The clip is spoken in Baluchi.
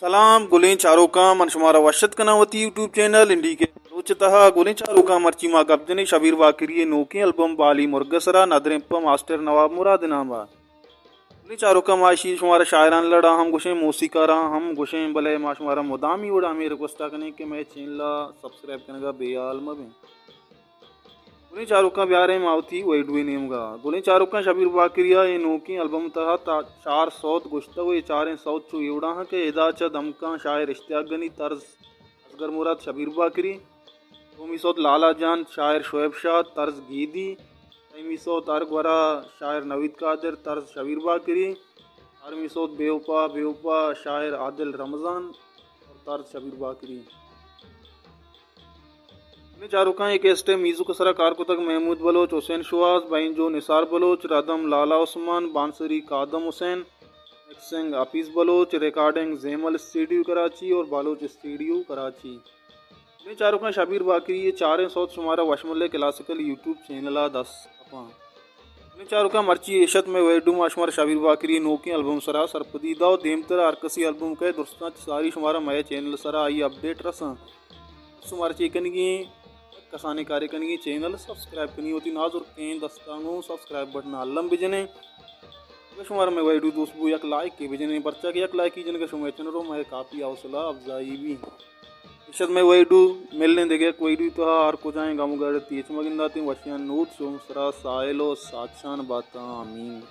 سلام گلیں چاروکاں، من شمارا وش اتک کناں وتی یوٹیوب چینل انڈی کے بلوچ ءِ تہا۔ گلیں چاروکاں، مرچی ما گپ جنیں شبیر باقری ءِ نوکیں البم بالی مرگ ءِ سرا، ندریں پہ ماسٹر نواب مراد ءِ نام ءَ۔ گلیں چاروکاں، ما اشی شمارا شاعران لڑا ہم گوشیں، موسیقاراں ہم گوشیں، بلے ما شمارا مدامی وڑا ہمے ریکویسٹ ءَ کنیں کہ مئے چینل ءَ سبسکرائب کنگا بے حال مہ بیں۔ گلیں چاروکاں، بیاریں ما وتی ویڈیو ءِ نیمگا۔ گلیں چاروکاں، شبیر باقری ءِ اے نوکیں البم ءِ تہا تا چار سوت گوشتگ ءُ اے چاریں سوت چو اے وڑا ہاں کہ ادا چہ دمکاں شاعر اشتیاق گنی، طرز اصغر مراد شبیر باقری، دومی سوت لالا جان، شاعر شعیب شاد، طرز گیدی، سیمی سوت ہر گورا، شاعر نوید قادر، طرز شبیر باقری، چارمی سوت بے وپا بے وپا، شاعر عادل رمضان اور طرز شبیر باقری۔ گلیں چاروکاں، اے کیسٹ ءِ میوزک ءِ سرا کار کتگ محمود بلوچ، حسین شواز، بینجو نثار بلوچ، ردم لالا عثمان، بانسری Qadim Hussain, mixing Hafeez Baloch, recording Zimal studio Karachi اور بلوچ اسٹوڈیو کراچی۔ گلیں چاروکاں، شبیر باقری ءِ اے چاریں سوت شمارا وش ملے کلاسیکل یوٹیوب چینل ءَ دست کپاں۔ گلیں چاروکاں، مرچی ایشت مئے ویڈیو، ما شمارا شبیر باقری ءِ نوکیں البم ءِ سرا سرپدی دا ءُ دیمترا ہر کسی البم کئے درستاں چہ ساری شمارا مئے چینل ءِ سرا آئی اپڈیٹ رساں۔ بس مرچی کنگی ایں، کسانیں کارے کنگی ایں، چینل سبسکرائب کنی، وتی نازرکیں دستاں گوں سبسکرائب بٹن ءَ الم بجنیں۔ اگہ شمارا مئے ویڈیو دوست بو، یک لائکے بجنیں، پرچا کہ یک لائکی جنگ ءَ شمئے چینل ءَ مئے کافی حوصلہ افزائی بی۔ ایشت مئے ویڈیو، ملیں دگہ یک ویڈیو ءِ تہا، ہر کجائیں غم ءُ گڑ ءَ تیچ مگنداتیں، وشیاں نود شوم سرا ساحل ءُ ساچان باتاں، آمین۔